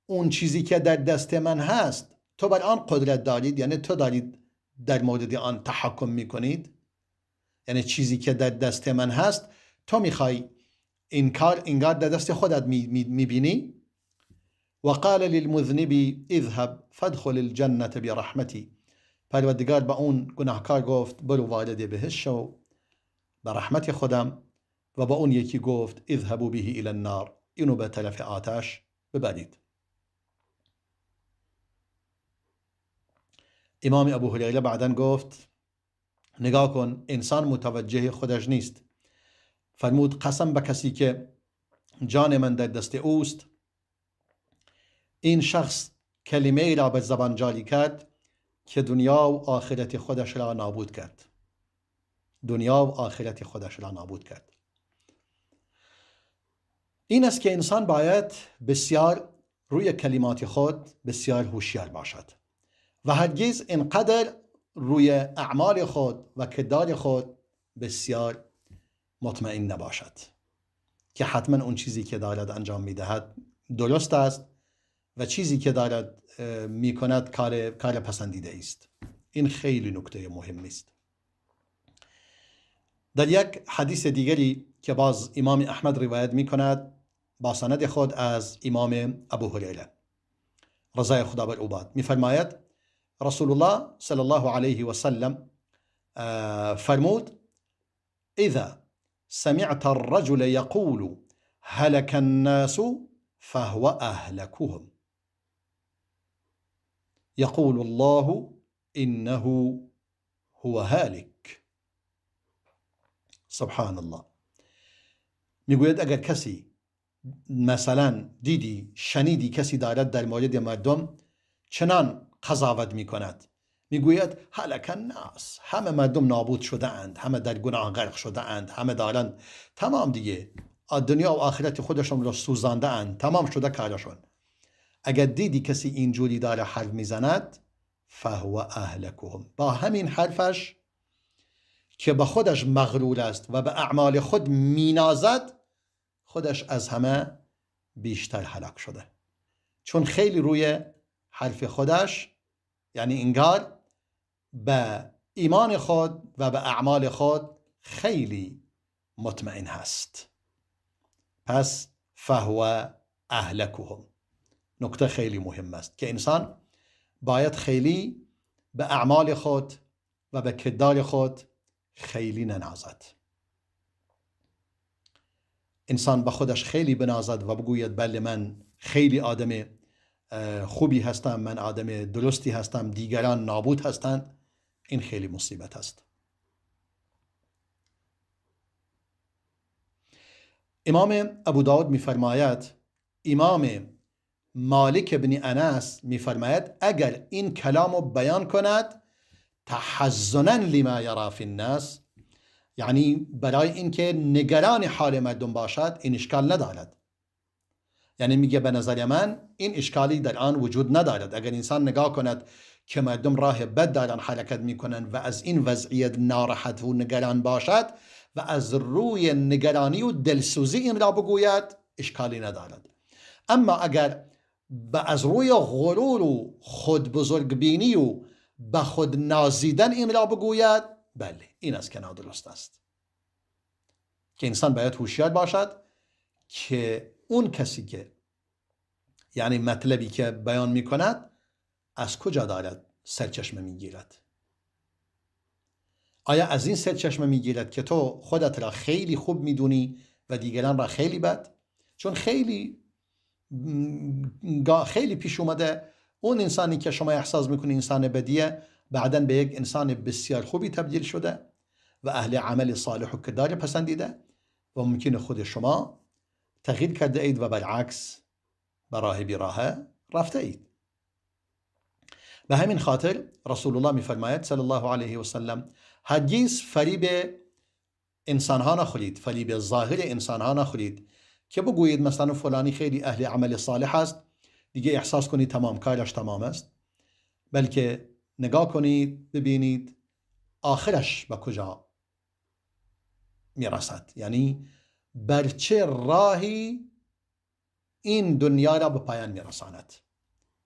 [SPEAKER 1] اون چیزی که در دست من هست تو بر آن قدرت دارید، یعنی تو دارید در مورد آن تحکم میکنید، یعنی چیزی که در دست من هست تو میخوای این کار انگار در دست خودت میبینی. وقال للمذنب اذهب فادخل الجنة برحمتی، پروردگار به اون گناهکار گفت برو وارد بهشت شو به رحمت خودم، و با اون یکی گفت اذهبوا به الى النار، اینو به طرف آتش ببرید. امام ابو هریره بعدا گفت نگاه کن، انسان متوجه خودش نیست. فرمود قسم به کسی که جان من در دست اوست، این شخص کلمه ای را به زبان جاری کرد که دنیا و آخرت خودش را نابود کرد. دنیا و آخرت خودش را نابود کرد. این است که انسان باید بسیار روی کلمات خود بسیار هوشیار باشد و هرگز اینقدر روی اعمال خود و کردار خود بسیار مطمئن نباشد که حتما اون چیزی که دارد انجام میدهد درست است و چیزی که دارد میکند کار پسندیده است. این خیلی نکته مهمی است. در یک حدیث دیگری که باز امام احمد روایت میکند با سند خود از امام ابو هریره رضای خدا بر او باد، میفرماید رسول الله صلی الله علیه و سلم فرمود اذا سمعت الرجل يقول هلك الناس فهو أهلكهم يقول الله إنه هو هالك. سبحان الله. میگوید اگر کسی مثلا دیدی شنیدی کسی دارد در مورد مردم چنان قضاوت میکند، میگوید هلک الناس، همه مردم نابود شده اند، همه در گناه غرق شده اند، همه دارند تمام دیگه دنیا و آخرت خودشون را سوزانده اند، تمام شده کارشون. اگر دیدی کسی اینجوری داره حرف میزند فهو اهلکهم، با همین حرفش که به خودش مغرور است و به اعمال خود مینازد، خودش از همه بیشتر هلاک شده، چون خیلی روی حرف خودش یعنی انگار به ایمان خود و به اعمال خود خیلی مطمئن هست. پس فهو اهلکهم، نکته خیلی مهم است که انسان باید خیلی به اعمال خود و به کردار خود خیلی ننازد. انسان به خودش خیلی بنازد و بگوید بله من خیلی آدم خوبی هستم، من آدم درستی هستم، دیگران نابود هستند، این خیلی مصیبت است. امام ابو داود میفرماید، امام مالک بن انس میفرماید اگر این کلام رو بیان کند تحزنا لما یرا فی الناس، یعنی برای اینکه نگران حال مردم باشد، این اشکال ندارد. یعنی میگه به نظر من این اشکالی در آن وجود ندارد. اگر انسان نگاه کند که مردم راه بد دارن حرکت میکنن و از این وضعیت ناراحت و نگران باشد و از روی نگرانی و دلسوزی این را بگوید، اشکالی ندارد. اما اگر از روی غرور و خود بزرگبینی و به خود نازیدن این را بگوید، بله این از که نادرست است. که انسان باید هوشیار باشد که اون کسی که یعنی مطلبی که بیان میکند از کجا دارد سرچشمه میگیرد. آیا از این سرچشمه میگیرد که تو خودت را خیلی خوب میدونی و دیگران را خیلی بد؟ چون خیلی خیلی پیش اومده اون انسانی که شما احساس میکنی انسان بدیه، بعدا به یک انسان بسیار خوبی تبدیل شده و اهل عمل صالح و کردار پسندیده و ممکنه خود شما تغییر کرده اید و برعکس به راه بیراه رفته اید. به همین خاطر رسول الله میفرماید صلی الله علیه و سلم هرگز فریب انسانها نخورید، فریب ظاهر انسانها نخورید که بگویید مثلا فلانی خیلی اهل عمل صالح است، دیگه احساس کنید تمام کارش تمام است، بلکه نگاه کنید ببینید آخرش به کجا میرسد، یعنی بر چه راهی این دنیا را به پایان میرساند.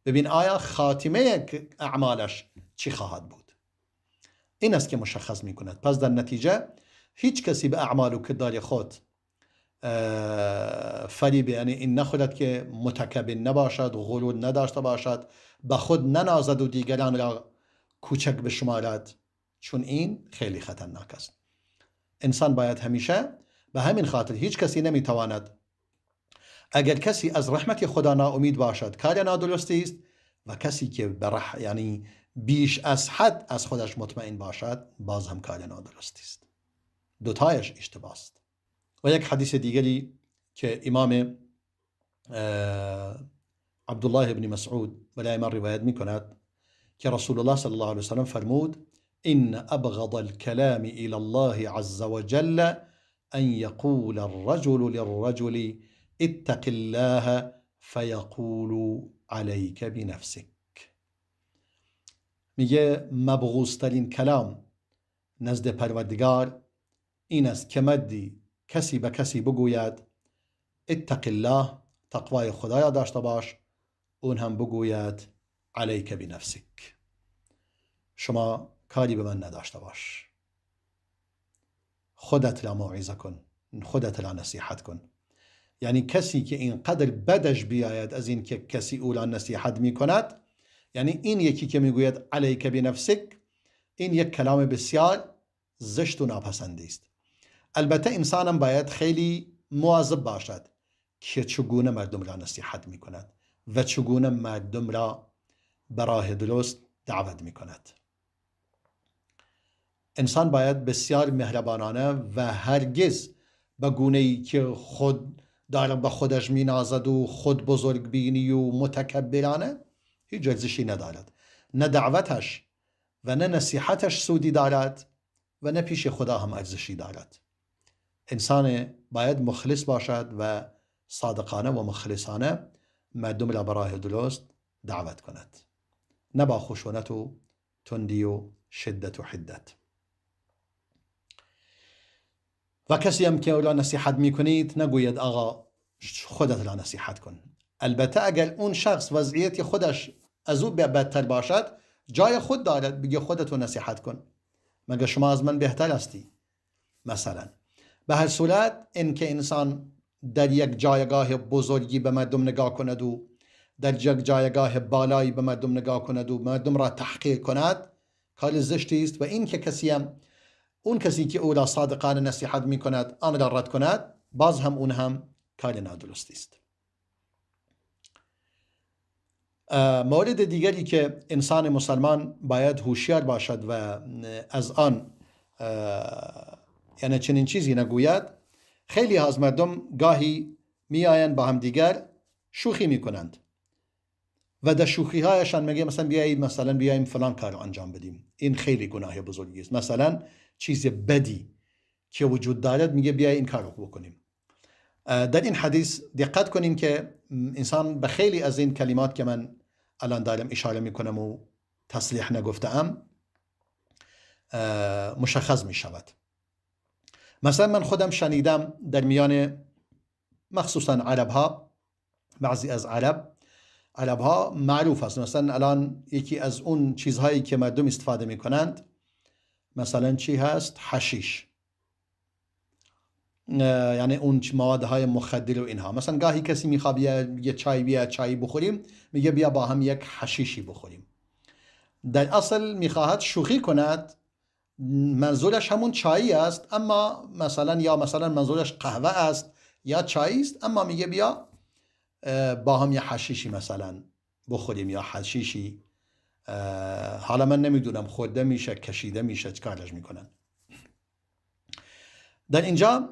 [SPEAKER 1] ببین آیا خاتمه اعمالش چی خواهد بود. این است که مشخص میکند. پس در نتیجه هیچ کسی به اعمال و کردار خود فریب یعنی این نخورد که متکبر نباشد، غرور نداشته باشد، به خود ننازد و دیگران را کوچک بشمارد، چون این خیلی خطرناک است. انسان باید همیشه، به همین خاطر هیچ کسی نمیتواند، اگر کسی از رحمت خدا ناامید باشد کار نادرستی است، و کسی که یعنی بیش از حد از خودش مطمئن باشد باز هم کار نادرستی است. دوتایش اشتباه است. و یک حدیث دیگری که امام عبدالله بن مسعود برای من روایت میکند که رسول الله صلی الله علیه وسلم فرمود إن أبغض الكلام إلى الله عز وجل أن يقول الرجل للرجل اتق الله فيقول عليك بنفسك. میگه مبغوضترین کلام نزد پروردگار این است که مردی کسی به کسی بگوید اتق الله، تقوای خدایا داشته باش، اون هم بگوید علیک بنفسک، شما کاری به من نداشته باش، خودت را موعظه کن، خودت را نصیحت کن. یعنی کسی که اینقدر بدش بیاید از این که کسی او را نصیحت میکند، یعنی این یکی که میگوید علیک بنفسک، این یک کلام بسیار زشت و ناپسندی است. البته انسانم باید خیلی مواظب باشد که چگونه مردم را نصیحت میکند و چگونه مردم را به راه درست دعوت میکند. انسان باید بسیار مهربانانه و هرگز به گونه‌ای که خود داره به خودش مینازد و خود بزرگ بینی و متکبرانه هیچ ارزشی ندارد. نه دعوتش و نه نصیحتش سودی دارد و نه پیش خدا هم ارزشی دارد. انسان باید مخلص باشد و صادقانه و مخلصانه مردم را به راه درست دعوت کند، نه با خشونت و تندی و شدت و حدت. و کسی هم که او را نصیحت میکنید نگوید آقا خودت را نصیحت کن. البته اگر اون شخص وضعیت خودش از او بدتر باشد جای خود دارد بگه خودت رو نصیحت کن، مگه شما از من بهتر هستی مثلا. به هر صورت اینکه انسان در یک جایگاه بزرگی به مردم نگاه کند و در یک جایگاه بالایی به مردم نگاه کند و مردم را تحقیر کند کار زشتی است. و این که کسی هم اون کسی که او را صادقانه نصیحت می کند آن را رد کند باز هم اون هم کار نادرستی است. مورد دیگری که انسان مسلمان باید هوشیار باشد و از آن یعنی چنین چیزی نگوید، خیلی از مردم گاهی میآیند با هم دیگر شوخی میکنند و در شوخی هایشان میگه مثلا بیایید مثلا بیاییم فلان کار رو انجام بدیم، این خیلی گناه بزرگی است. مثلا چیز بدی که وجود دارد میگه بیای این کار رو بکنیم. در این حدیث دقت کنیم که انسان به خیلی از این کلمات که من الان دارم اشاره میکنم و تصریح نگفتم مشخص میشود. مثلا من خودم شنیدم در میان مخصوصا عرب ها، بعضی از عرب ها معروف است. مثلا الان یکی از اون چیزهایی که مردم استفاده میکنند مثلا چی هست؟ حشیش، یعنی اون موادهای مخدر و اینها. مثلا گاهی کسی میخواد یه چای بیا چای بخوریم، میگه بیا با هم یک حشیشی بخوریم. در اصل میخواهد شوخی کند، منظورش همون چای است، اما مثلا یا مثلا منظورش قهوه است یا چای است، اما میگه بیا با هم یه حشیشی مثلا بخوریم یا حشیشی. حالا من نمیدونم خورده میشه کشیده میشه چیکارش میکنن. در اینجا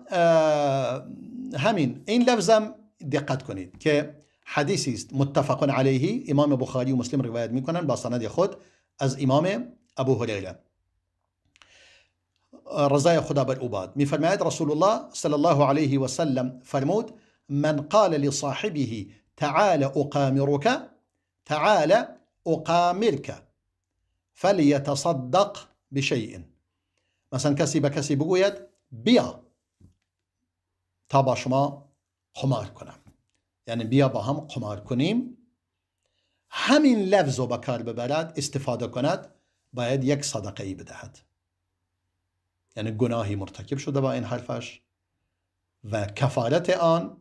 [SPEAKER 1] همین این لفظم دقت کنید که حدیثی است متفق علیه، امام بخاری و مسلم روایت میکنن با سند خود از امام ابو هریره رضای خدا بر او باد. میفرماید رسول الله صلی الله علیه و سلم فرمود: من قال لصاحبه تعال اقامرك، تعال اقامرك فلیتصدق بشیء. مثلا کسی به کسی بگوید بیا تا با شما قمار کنم، یعنی بیا با هم قمار کنیم، همین لفظ رو به کار ببرد، استفاده کند، باید یک صدقه ای بدهد. یعنی گناهی مرتکب شده با این حرفش و کفارت آن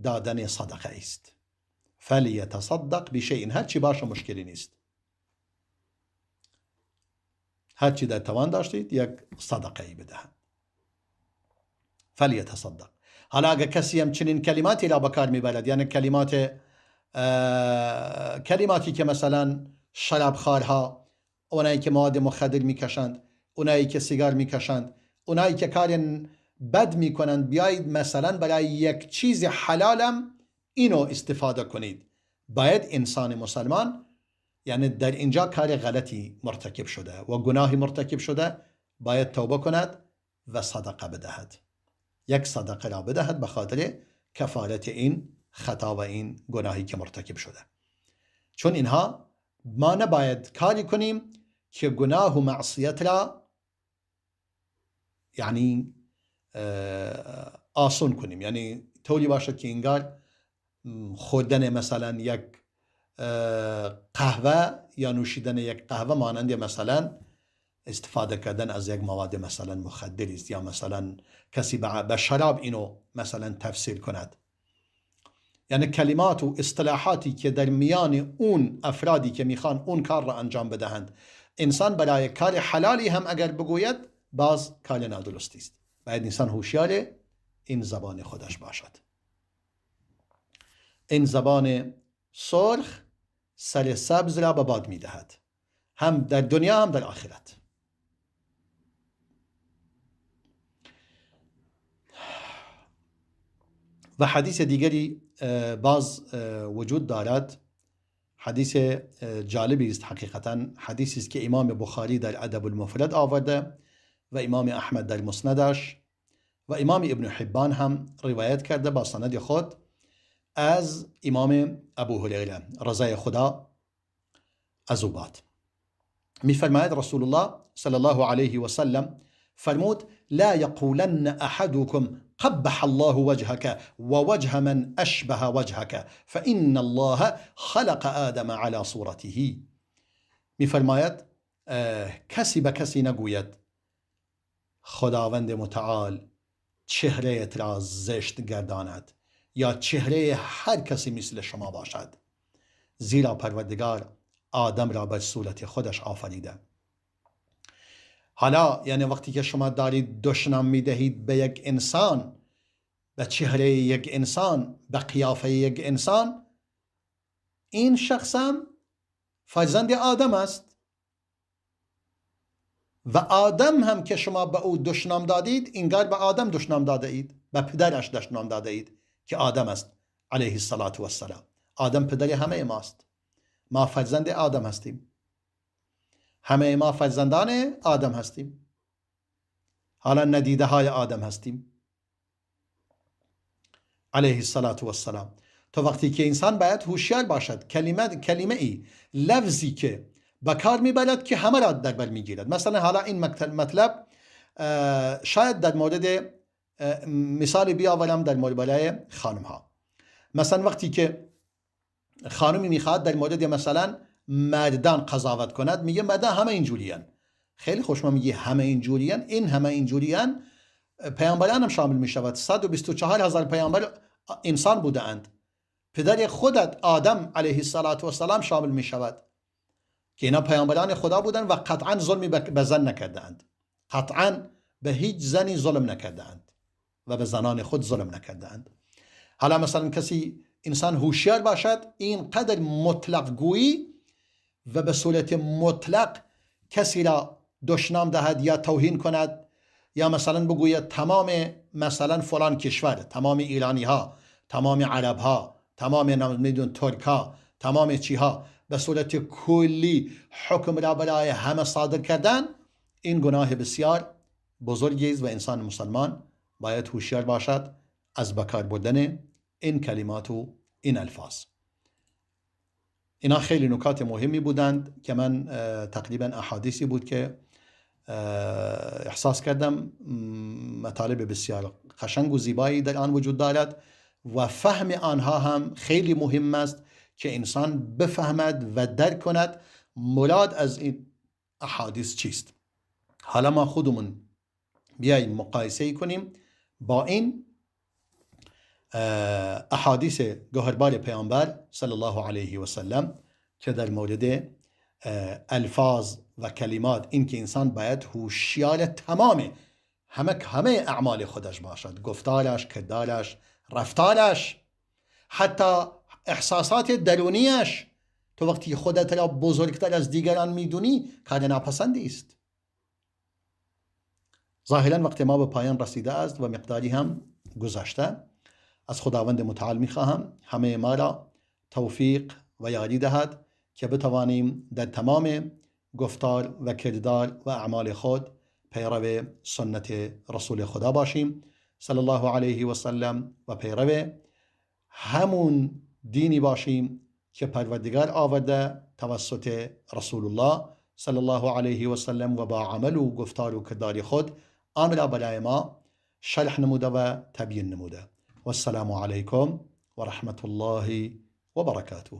[SPEAKER 1] دادن صدقه است. فلیتصدق بشیء، هرچی باشه مشکلی نیست، هرچی در توان داشتید یک صدقه ای بدهد. فلیتصدق. حالا اگر کسی هم چنین کلماتی را به کار میبرد، یعنی کلماتی که مثلا شرابخوارها، اونایی که مواد مخدر میکشند، اونایی که سیگار میکشند، اونایی که کار بد میکنند، بیایید مثلا برای یک چیز حلالم اینو استفاده کنید. باید انسان مسلمان، یعنی در اینجا کار غلطی مرتکب شده و گناهی مرتکب شده، باید توبه کند و صدقه بدهد، یک صدقه را بدهد به خاطر کفارت این خطا و این گناهی که مرتکب شده. چون اینها ما نباید کاری کنیم که گناه و معصیت را یعنی آسون کنیم، یعنی طوری باشد که انگار خوردن مثلا یک قهوه یا نوشیدن یک قهوه مانند مثلا استفاده کردن از یک مواد مثلا مخدر است، یا مثلا کسی به شراب اینو مثلا تفسیر کند. یعنی کلمات و اصطلاحاتی که در میان اون افرادی که میخوان اون کار را انجام بدهند، انسان برای کار حلالی هم اگر بگوید باز کار نادرستی است. باید انسان هوشیار این زبان خودش باشد. این زبان سرخ سر سبز را به باد میدهد، هم در دنیا هم در آخرت. و حدیث دیگری باز وجود دارد، حدیث جالبی است حقیقتا، حدیثی است که امام بخاری در ادب المفرد آورده و امام احمد در مسندش و امام ابن حبان هم روایت کرده با سند خود از امام ابو هریره رضای خدا از او باد. میفرماید رسول الله صلی الله علیه و سلم فرمود: لا يقولن احدكم قبح الله وجهك ووجه من أشبه وجهك فإن الله خلق آدم على صورته. میفرماید کسی به کسی نگوید خداوند متعال چهره را زشت گرداند یا چهره هر کسی مثل شما باشد، زیرا پروردگار آدم را بر صورت خودش آفریده. حالا یعنی وقتی که شما دارید دشنام میدهید به یک انسان، به چهره یک انسان، به قیافه یک انسان، این شخص هم فرزند آدم است و آدم هم که شما به او دشنام دادید، انگار به آدم دشنام داده اید، به پدرش دشنام داده اید که آدم است علیه الصلاة والسلام. آدم پدر همه ماست، ما فرزند آدم هستیم، همه ما فرزندان آدم هستیم، حالا ندیده های آدم هستیم علیه الصلاة والسلام. تا وقتی که انسان باید هوشیار باشد، کلمه ای لفظی که به کار میبرد که همه را در بر میگیرد. مثلا حالا این مطلب شاید در مورد مثال بیاورم در مورد برای خانم ها. مثلا وقتی که خانمی میخواد در مورد مثلا مردان قضاوت کند، میگه مردان همه اینجوریان. خیلی خوش ما میگه همه اینجوریان، این همه اینجوریان، پیامبران هم شامل میشود. 124,000 پیامبر انسان بودند، پدر خودت آدم علیه الصلاة والسلام شامل میشود که اینا پیامبران خدا بودند و قطعا ظلمی به زن نکردند، قطعا به هیچ زنی ظلم نکردند و به زنان خود ظلم نکردند. حالا مثلا کسی انسان هوشیار باشد، این قدر مطلق گویی و به صورت مطلق کسی را دشنام دهد یا توهین کند، یا مثلا بگوید تمام مثلا فلان کشور، تمام ایرانی ها، تمام عرب ها، تمام نمیدون ترکا، تمام چیها، به صورت کلی حکم را برای همه صادر کردن، این گناه بسیار بزرگی است و انسان مسلمان باید هوشیار باشد از بکار بردن این کلمات و این الفاظ. اینا خیلی نکات مهمی بودند که من تقریبا احادیثی بود که احساس کردم مطالب بسیار قشنگ و زیبایی در آن وجود دارد و فهم آنها هم خیلی مهم است که انسان بفهمد و درک کند مراد از این احادیث چیست. حالا ما خودمون بیاییم مقایسه کنیم با این احادیث گوهربار پیامبر صلی الله علیه و سلم که در مورد الفاظ و کلمات، این که انسان باید هوشیار تمام همه اعمال خودش باشد، گفتارش، کردارش، رفتارش، حتی احساسات درونیش. تو وقتی خودت را بزرگتر از دیگران میدونی کار ناپسندی است. ظاهرا وقت ما به پایان رسیده است و مقداری هم گذشته. از خداوند متعال میخواهم همه ما را توفیق و یاری دهد که بتوانیم در تمام گفتار و کردار و اعمال خود پیرو سنت رسول خدا باشیم صلی الله علیه و سلم و پیرو همون دینی باشیم که پروردگار آورده توسط رسول الله صلی الله علیه و سلم و با عمل و گفتار و کردار خود آن را برای ما شرح نموده و تبیین نموده. والسلام علیکم و رحمت الله و برکاته.